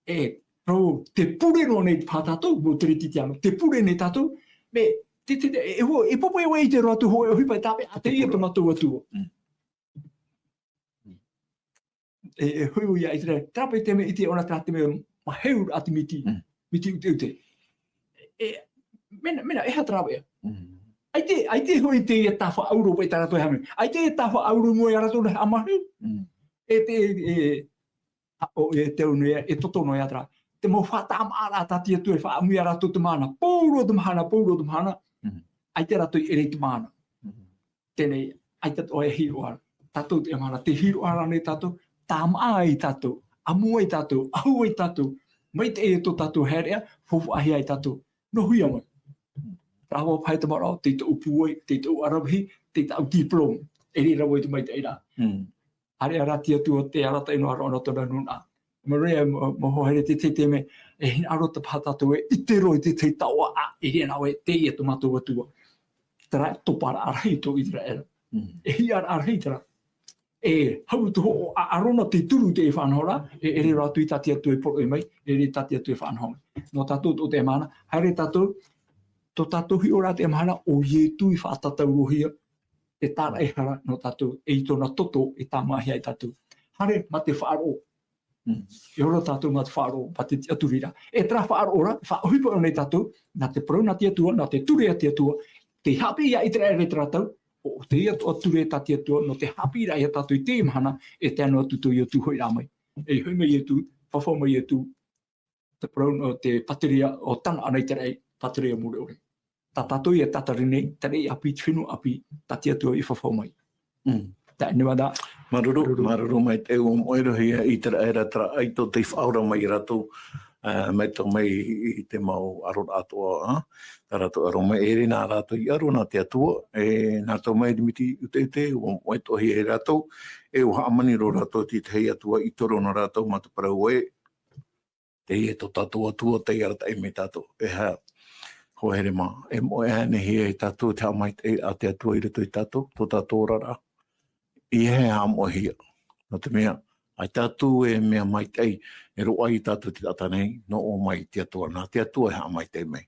e, parau, tē pure noa nei paha tātou, mau Kerisetiano, tē pure nei tātou, mea, te, te, te, e, e, e popo e ʻite roa atu hoʻi, e ʻohipa e tāpeʻa, ʻa teie tō mātou Atua. Mm. E, e hoʻi ia ʻĪteraʻera, terā paʻi te mea ʻite ʻōna, terā te mea maheu ra te miti, Mm. miti ʻuteʻute. E, mea nā, mea nā, e aha terā ʻoia? Mm. ʻAita, ʻaita hoʻi teie tāfaʻauro paʻi tā rātou e haʻamau. ʻAita e tāfaʻauro i mua ia rātou nā haʻamaheu. Mm. E te, e, a, ʻo, e te au nei, e toto noa ia terā. Te mau faʻatāmāʻaraʻa tā te Atua e faʻaʻamu ia rātou te mahana. Pauroa te mahana, pauroa te mahana. Mm. ʻAita rātou i ʻere i te mahana. Mm. Teie nei, ʻaita atoʻa e hiʻo ra. Tātou teie mahana, tē hiʻo ra nei tātou, tāmāʻa ai tātou, ʻamu ai tātou, ʻahu ai tātou, maitaʻi e tō tātou haereʻa, faufaʻahia ai tātou. Nō hea mai. Rāveʻa paha te maraʻo, tei taʻu pūai, tei taʻu aravihi, tei taʻu diploma. E riro ai te maitaʻi ra. Mm. Haere ra te Atua, tē arataʻi noa ra ʻōna tōna nūnaʻa. Mea rave, mau, mau hoa here, te, te, te mea, e hinaʻaro atoʻa paha tātou e ʻite roa i te, te taoʻa, e riro nā ʻoe, teie tō mātou Atua. Terā, tō parau rahi tō ʻĪteraʻera. Mm. E hia rahi terā. E hau te hoʻo a ʻĀrona tei turu i te faʻanahoraʻa, e, e riro atu i tā te Atua e poroʻi mai, e riro tā te Atua e faʻanaho mai. Nō tātou, tō teie mahana, haere tātou, tō tātou hiʻoraʻa teie mahana, ʻo Ietu i faʻatataurohia, te tāraʻehara nō tātou, e i tōna toto, e tāmāʻahia ai tātou. Haere mā te faʻaroʻo. Mm. E ora tātou mā te faʻaroʻo, mā te tiʻaturiraʻa. E terā faʻaroʻo ra, faʻaʻohipa nei tātou, nā te parau nā te Atua, nā te ture a te Atua, tei haʻapiʻi ia ʻĪteraʻera i terā tau, ʻo, ʻo teie atoʻa ture tā te Atua, nō te haʻapiʻiraʻa ia tātou i teie mahana, e tae noa atu tō Ietu hoʻiraʻa mai. E hoʻi mai Ietu, fafau mai Ietu, te parau nō te pātireia ʻo Kanāna i terā, pātireia mure ʻore. Tā tātou ia tātari nei, terā ʻāpī, te fenua ʻāpī, tā te Atua i fafau mai. Mm. Taeaʻe Nevada. Māuruuru, māuruuru. Māuruuru maitaʻi, ʻua moʻe roa ia ʻĪteraʻera terā ʻaito tei faʻaora mai ia rātou, ā, mai tō mai i, i te mau ʻaroraʻa atoʻa, ā, tā rātou ʻaro mai, e ʻere nā rātou i ʻaro nā te Atua, e nā tō mai i te miti ʻuteʻute, ʻua moʻe atoʻa ia rātou, e ʻua hāmani roa rātou i te tahi Atua i toro nō rātou mā te parau ē, teie tō tātou Atua tei arataʻi mai ia tātou. E aha, hoa here mā, e moʻe ānei hia ia tātou te haʻamaitaʻi a te Atua i roto ia tātou, tō tātou oraraʻa? ʻEiaha e haʻamoʻehia. Nō te mea, ʻaita atu e mea maitaʻi e roaʻa ia tātou i te taʻata nei, nō ʻō mai te Atua, nā te Atua e haʻamaitaʻi mai.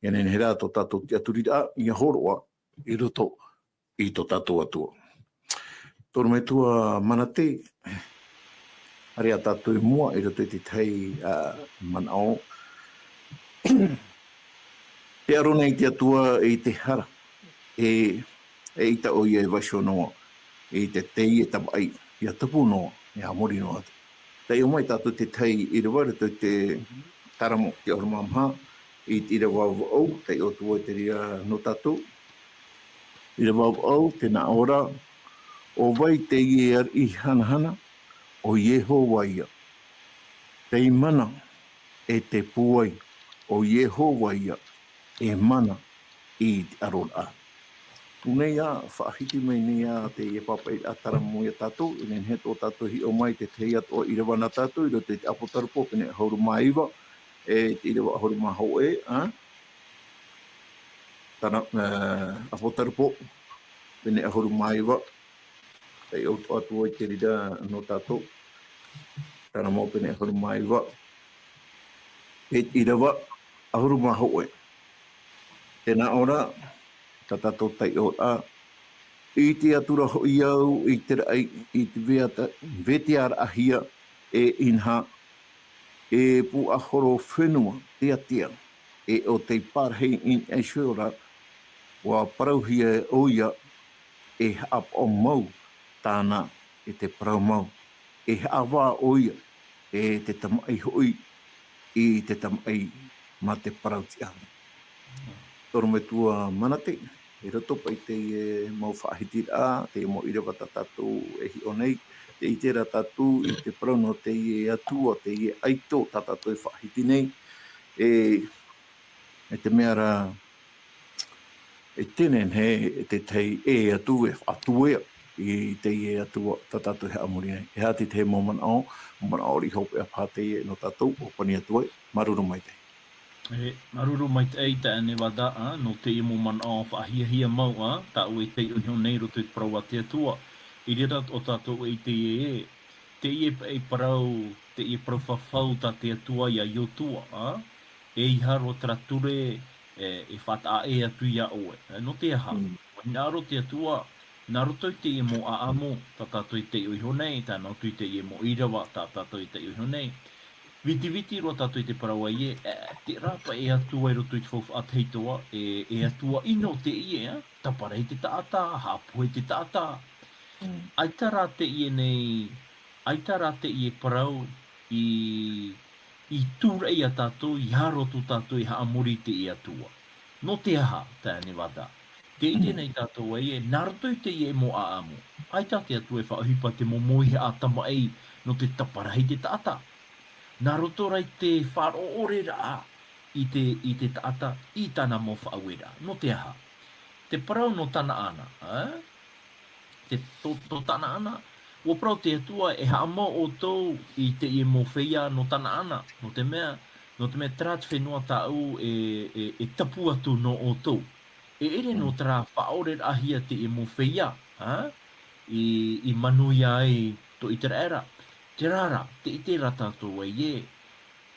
ʻIa nehenehe rā tō tātou tiʻaturiraʻa, ʻia hōroʻa i roto i tō tātou Atua. Tō ʻorometua Manate, haere ā tātou i mua i roto i te tahi, ā, manaʻo. Tē ʻaro nei te Atua i te hara, e, eʻita ʻoia e vaiiho noa i te, teie tamaʻi, ʻia tupu noa, ʻia muri noa atu. Taiʻo mai tātou te tahi ʻīrava i roto i te Taramo, te ʻahuru mā maha, i te ʻīrava vaʻu, taiʻo atu ai te reira nō tātou. ʻĪrava vaʻu, tē nā ʻō ra, ʻo vai teie ariʻi hanahana, ʻo Iehova ïa. Tei mana e te pūai, ʻo Iehova ïa, e mana i te ʻaroraʻa. Tū nei ā, faʻahiti mai nei ā teie pāpaʻiraʻa Taramo ia tātou, e nehenehe tō tātou hiʻo mai te tahi atoʻa ʻīrava nā tātou, i roto i te ʻApotarupo, pene ʻahuru mā iva, e te ʻīrava ʻahuru mā hōʻē, ā? Tara-, ā, ʻApotarupo, pene ʻahuru mā iva, taiʻo atoʻa atu ai te reira nō tātou, Taramo pene ʻahuru mā iva, e te ʻīrava ʻahuru mā hōʻē. Tē nā ʻō ra, tā tātou taiʻoraʻa, i ʻite atu ra hoʻi au i te raʻi, i te veata-, vetiaraʻahia e inaha, e puaʻahoro fenua tiatia, e ʻo tei parahi i niʻa iho ra, ʻua parauhia ʻoia, e haʻapaʻo mau tāna e te parau mau, e haʻavā ʻoia, e te tamaʻi hoʻi, i te tamaʻi mā te parau tiʻa. Tō ʻorometua Manate, i roto paʻi i teie mau faʻahitiraʻa, teie mau ʻīrava tā tātou e hiʻo nei, tē ʻite ra tātou i te parau nō teie Atua, teie ʻaito tā tātou e faʻahiti nei, e, e te mea rā, e te nehenehe, e te tahi ʻē atu e faʻatuea i teie Atua tā tātou e haʻamori nei. E aha te tahi mau manaʻo, mau manaʻo riʻi hopeʻa paha teie nō tātou, ʻōpani atu ai, māuruuru maitaʻi. E, māuruuru maitaʻi taeaʻe Nevada, ā, nō teie mau manaʻo faʻahiahia mau, ā, tāʻu e taiʻo iho nei i roto i te parau a te Atua. I reira atoʻa tātou e ʻite ē, teie paʻi parau, teie parau fafau tā te Atua ia Iosua, ā? E ʻeiaha roa terā ture, e, e faʻataʻa ʻē atu ia ʻoe. Ā, nō te aha? Mm. Hinaʻaro te Atua, nā roto i teie mau ʻāʻamu, tā tātou i taiʻo iho nei, tae noa atu i teie mau ʻīrava, tā tātou i taiʻo iho nei. Vitiviti roa tātou i te parau ē, e, terā paʻi e Atua i roto i te faufaʻa tahito, e, e Atua ʻino teie, ā? Taparahi te taʻata, haʻapohe te taʻata. Mm. ʻAita rā teie nei, ʻaita rā teie parau i, i tūraʻi ia tātou, i haro atu tātou e haʻamori i te Atua. Nō te aha, taeaʻe Nevada? Tē ʻite Mm. nei tātou ē, nā roto i teie mau ʻāʻamu, ʻaita te Atua e faʻaʻohipa te mau mōihaʻa tamaʻi nō te taparahi te taʻata. Nā roto rā i te faʻaroʻo ʻore raʻa i te, i te taʻata, i tāna mau faʻaueraʻa. Nō te aha? Te parau nō Tanaana, ā? Te, tō, tō Tanaana, ʻua parau te Atua, e haʻamau ʻoutou i teie mau feiā nō Tanaana, nō te mea, nō te mea terā te fenua tāʻu e, e, e tapu atu nō ʻoutou. E ʻere nō Mm. terā faʻaʻoreraʻahia teie mau feiā, ā? I, i manuia ai tō ʻĪteraʻera. Terā rā, tē ʻite ra tātou ē, e,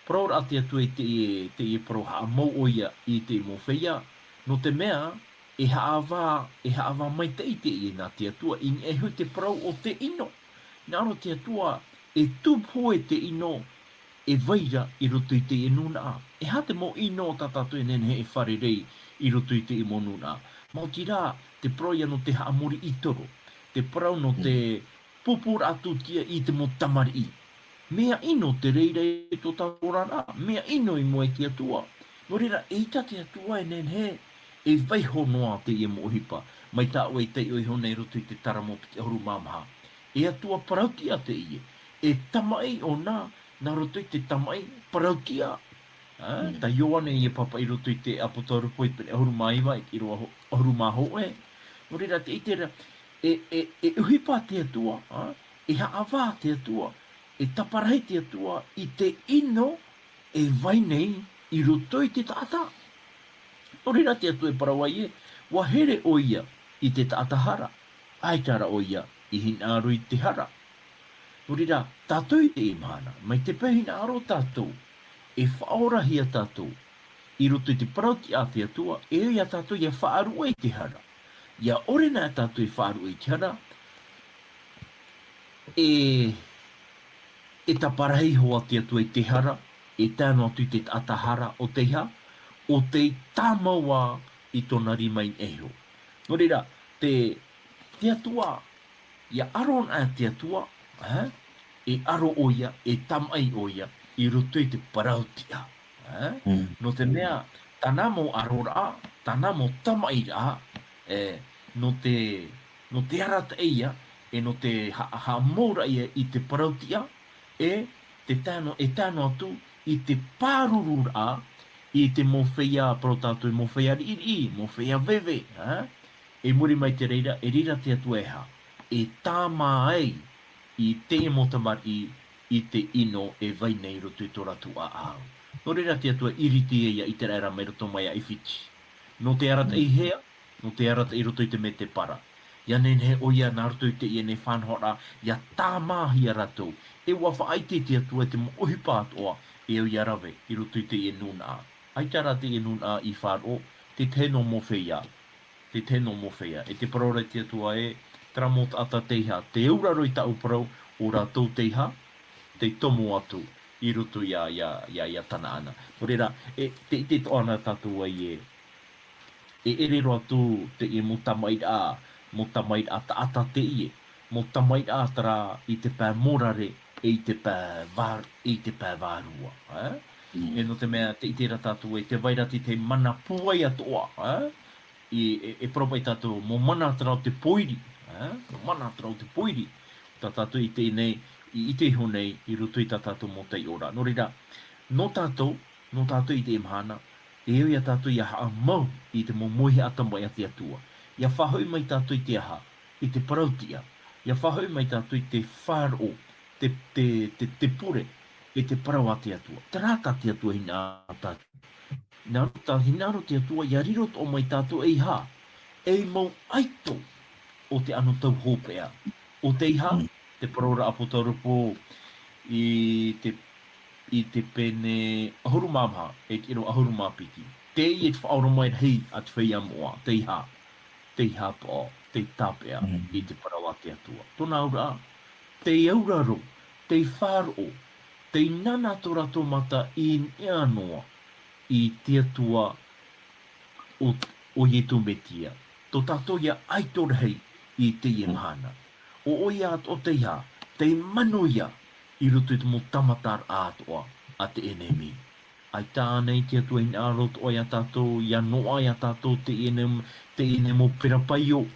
parau ra te Atua i teie, teie parau haʻamau ʻoia i te mau feiā, nō te mea, e haʻavā, e haʻavā maitaʻi teie nā te Atua, i niʻa iho i te parau o te ʻino. Hinaʻaro te Atua, e tupu e te ʻino, e vai ra i roto i teie nūnaʻa. E aha te mau ʻino tā tātou e nehenehe e fārerei i roto i teie mau nūnaʻa? Maoti rā, te parau ia nō te haʻamori ʻītoro. Te parau nō te Mm. pupuraʻa tūtia i te mau tamariʻi. Mea ʻino te reira i tō tātou oraraʻa, mea ʻino i mua i te Atua. Nō reira, eʻita te Atua e nehenehe e vaiiho noa teie mau ʻohipa, mai tā ʻoe i taiʻo iho nei i roto i te Taramo piti ʻahuru mā maha. E Atua parautiʻa teie, e tamaʻi ʻōna, nā roto i te tamaʻi parautiʻa. Ā, Mm. tā Ioane i pāpaʻi i roto i te ʻApotarupo i te pene ʻahuru mā iva, i te ʻīrava ho-, ʻahuru mā hōʻē. Nō reira, tē ʻite ra, e, e, e ʻohipa te Atua, ā, e haʻavā te Atua, e taparahi te Atua i te ʻino e vai nei i roto i te taʻata. Nō reira te Atua e parau ai ē, ʻua here ʻoia i te taʻata hara, ʻaita rā ʻoia i hinaʻaro i te hara. Nō reira, tātou i teie mahana, mai te peu e hinaʻaro tātou, e faʻaorahia tātou, i roto i te parautiʻa a te Atua, e ʻo ia tātou ia faʻaruʻe i te hara. ʻIa ʻore na tātou e faʻaruʻe i te hara, e, e taparahi hoʻi te Atua i te hara, e tae noa atu i te taʻata hara ʻo teiaha, ʻo tei tāmau ā i tōna rima i niʻa iho. Nō reira, te, te Atua, ʻia ʻaro na te Atua, ā, e ʻaro ʻoia, e tamaʻi ʻoia, i roto i te parautiʻa, ā. Mm. Nō te mea, tāna mau ʻaroraʻa, tāna mau tamaʻiraʻa, e, nō te, nō te arataʻi ia, e nō te ha-, haʻamauraʻa ia i te parautiʻa, e te tae noa, e tae noa atu i te pārururaʻa i te mau feiā, parau tātou i mau feiā riʻiriʻi, mau feiā veve, ā? I muri mai i te reira, e reira te Atua e aha, e tāmā ai i te mau tamariʻi i te ʻino e vai nei i roto i tō rātou ʻāʻau. Nō reira te Atua i ʻiriti ai ia ʻĪteraʻera mai roto mai ia ʻAifiti. Nō te arataʻi hea, nō te arataʻi i roto i te mētēpara. ʻIa nehenehe ʻoia nā roto i teie nei faʻanahoraʻa, ʻia tāmāhia rātou. E ʻua faʻaʻite te Atua i te mau ʻohipa atoʻa, e au ʻia rave, i roto i teie nūnaʻa. ʻAita rā teie nūnaʻa i faʻaroʻo, te tahi noa mau feiā. Te tahi noa mau feiā. E te parau ra te Atua ē, terā mau taʻata teiaha, tē auraro i tāʻu parau, ʻo rātou teiaha, tei tomo atu, i roto ia, ia, ia, ia Tanaana. Nō reira, e, tē ʻite atoʻa na tātou ai ē, e ʻere roa atu teie mau tamaʻiraʻa, mau tamaʻiraʻa taʻata teie, mau tamaʻiraʻa terā i te pae mōrare, e i te pae vār-, e i te pae vārua, ā? Mm. E nō te mea, tē ʻite ra tātou ē, tē vai ra te tahi mana pūai atoʻa, ā? I, e, e parau paʻi tātou, mau mana terā o te pōiri, ā? Mau mana terā o te pōiri. Tā tātou i teie nei, i, i ʻite iho nei, i roto i tā tātou mau taiʻoraʻa. Nō reira, nō tātou, nō tātou i teie mahana, e au ia tātou ʻia haʻamau i te mau mōihaʻa tamaʻi a te Atua. ʻIa faʻahoʻi mai tātou i te aha, i te parautiʻa. ʻIa faʻahoʻi mai tātou i te faʻaroʻo, te, te, te, te pure, e te parau a te Atua. Terā tā te Atua hinaʻaro tātou. Hinaʻaro tā, hinaʻaro te Atua, ʻia riro atoʻa mai tātou ei aha, ei mau ʻaito o te anotau hopeʻa. ʻO teiaha, te parau ra ʻāpōsetolo Paul i te, i te pene ʻahuru mā maha, e te ʻīrava ʻahuru mā piti. Teie te faʻaora mai rahi a te feiā moʻa, teiaha, teiaha atoʻa, tei tāpeʻa i te parau a te Atua. Tōna auraʻa, tei auraro, tei faʻaroʻo, tei nana tō rātou mata i niʻa noa i te Atua o, o Iesu Mesia, tō tātou ia ʻaito rahi i teie mahana. ʻO ʻoia atoʻa teiaha, tei manuia i roto i te mau tāmataraʻa atoʻa a te ʻenemi. ʻAita ānei te Atua i hinaʻaro atoʻa ia tātou, ia noaʻa ia tātou teie nei, teie nei mau perapaio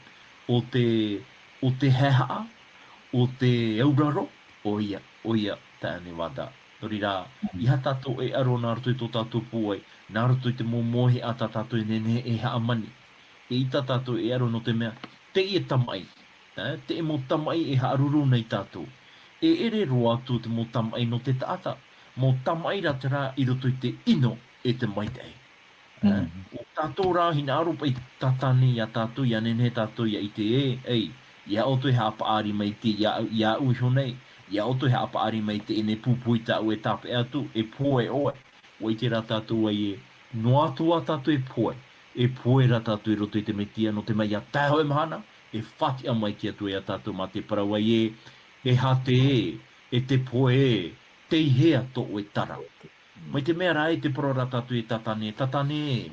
o te, o te haehaʻa, o te auraro, ʻoia, ʻoia, taeaʻe Nevada. Nō reira, ʻeiaha tātou e ʻaro nā roto i tō tātou pūai, nā roto i te mau mōhia tā tātou e nehenehe e hāmani. ʻEita tātou e ʻaro nō te mea, teie tamaʻi, ē, teie mau tamaʻi e haʻaruru nei tātou. E ʻere roa atu te mau tamaʻi nō te taʻata, mau tamaʻi rā terā i roto i te ʻino e te maitaʻi. Ē, ʻo tātou rā, hinaʻaro paʻi Tātane ia tātou, ia nehenehe tātou ia ʻite ē, ei, ia ʻoutou e haʻapaʻari mai te, ia, ia au iho nei, ia ʻoutou e haʻapaʻari mai teie nei pupu i tāʻu e tāpeʻa atu, e pohe ʻoe. ʻUa ʻite rā tātou ē, noa atu ā tātou e pohe, e pohe rā tātou i roto i te Mesia, nō te mea ia tae hōʻē mahana, e faʻatiʻa mai te Atua ia tātou mā te parau ē, e hāte ē, e te pohe ē, tei hea tō ʻoe tara. Mai te mea rā ē te parau ra tātou e Tātane, Tātane ē,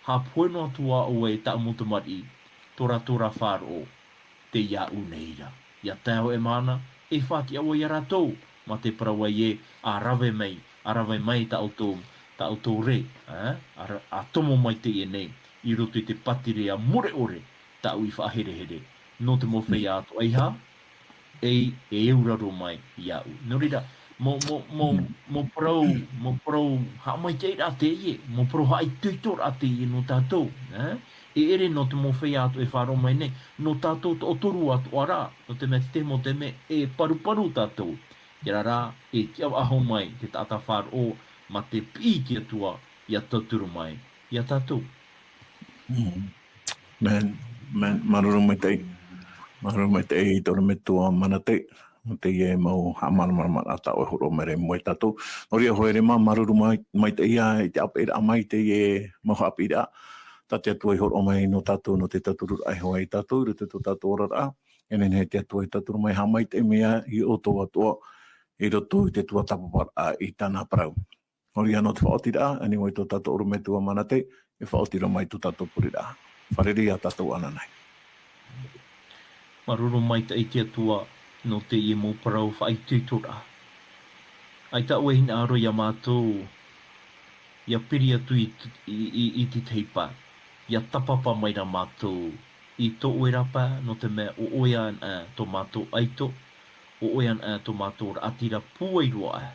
haʻapohe noa atu ā ʻoe e tāʻu mau tamariʻi, tō rātou ra faʻaroʻo, tei iāʻu nei ra. Ia tae hōʻē mahana, e faʻatiʻa ʻoe ia rātou, mā te parau ē, ʻa rave mai, ʻa rave mai tā ʻoutou, tā ʻoutou rē, ē? ʻA ra-, ʻa tomo mai teie nei, i roto i te pātireia mure ʻore, tāʻu i faʻaherehere, nō te mau feiā atoʻa ʻeiaha, ei, e auraro mai iāʻu. Nō reira, mau, mau, mau, mau parau, mau parau haʻamaitaʻiraʻa teie, mau parau haʻaitoitoraʻa teie nō tātou, ē? E ʻere nō te mau feiā atoʻa e faʻaroʻo mai nei, nō tātou taʻotoru atoʻa rā, nō te mea te tahi mau taime e paruparu tātou. Terā rā, e tiʻa faʻahou mai te taʻata faʻaroʻo, mā te piʻi i te Atua, ia tauturu mai, ia tātou. Amen, amen. Māuruuru maitaʻi. Māuruuru maitaʻi i tō ʻorometua Manate. Teie mau haʻamāramaramaraʻa tā ʻoe e hōroʻa mai ra i mua ia tātou. Nō reira, e hoa here mā, māuruuru mai, maitaʻi ia i te ʻāpeʻeraʻa mai i teie mau haʻapiʻiraʻa. Tā te Atua i hōroʻa mai nō tātou, nō te tautururaʻa e hoa ia tātou, i roto i tō tātou oraraʻa. E nehenehe te Atua e tauturu mai, haʻamaitaʻi mai ia ʻoutou atoʻa, i roto i te tuatāpaparaʻa i tāna parau. Nō reira, nō te faʻaotiraʻa, ʻa ia i mua i tō tātou ʻorometua Manate, e faʻaoti mai tō tātou pureraʻa. Fārerei ia tātou ananahi. Māuruuru maitaʻi te Atua, nō teie mau parau faʻaitoitoraʻa. ʻAita ʻoe e hinaʻaro ia mātou, ia piri atu i t-, i, i, i te tahi pae, ia tāpapa mai ra mātou i tō ʻoe ra pae, nō te mea ʻo ʻoe anaʻe tō mātou ʻaito, ʻo ʻoe anaʻe tō mātou raʻatira pūai roa aʻe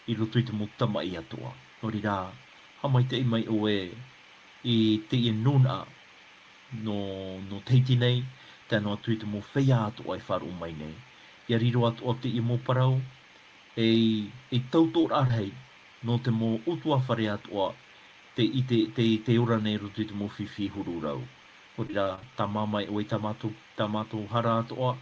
i roto i te mau tamaʻi atoʻa. Nō reira, haʻamaitaʻi mai ʻoe i teie nūnaʻa nō, nō Tahiti nei, tae noa atu i te mau feiā atoʻa e faʻaroʻo mai nei. Ia riro atoʻa teie mau parau, ei, ei tautoʻoraʻa rahi nō te mau ʻutuāfare atoʻa, tei, i te, tei, tei ora nei i roto i te mau fifi huru rau. Nō reira, tāmā mai ʻoe i tā mātou, tā mātou hara atoʻa,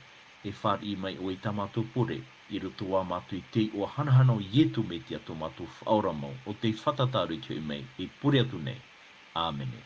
e fāriʻi mai ʻoe i tā mātou pure, i roto ā mātou i te iʻoa hanahana o Iesu Mesia tō mātou Faʻaora mau, ʻo tei fātata roa i te hoʻi mai, e pure atu nei. ʻĀmene.